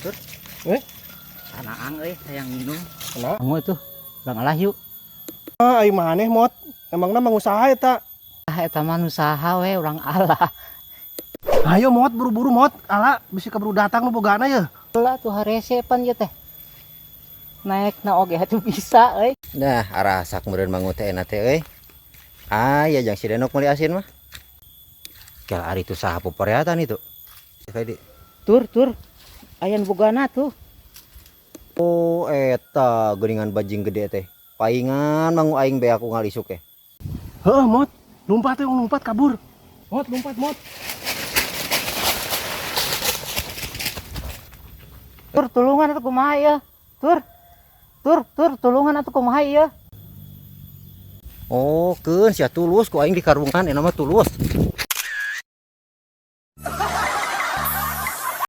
Tur. Eh? Tanaang euy, hayang minum. Kenapa? Kamu itu Bang alah yuk. Ah, ai maneh mot. Emangna mangusaha eta? Ah, eta mah nu saha we urang alah. Ayo mot buru-buru mot. Ala bisi keburu datang nu bogana ya. Lah tuh harese pan ieu teh. Naik na oge atuh bisa euy. Nah, arasak meureun mangu teh enak teh euy. Aya jang si Denok meuli asin mah. Kel ari itu saha poporeatan itu. Fedi. Tur tur. Aya nu bogana tuh. Oh, eta geuningan bajing gede teh. Paingan mangu aing beak unggal isuk teh. Heuh mot. Lompat teh lompat kabur. Mot lompat mot. Tur tulungan atuh kumaha ieu? Tur. Tur tur tulungan atuh kumaha ieu? Oh, keun sia tulus ku aing dikarungan eta mah tulus.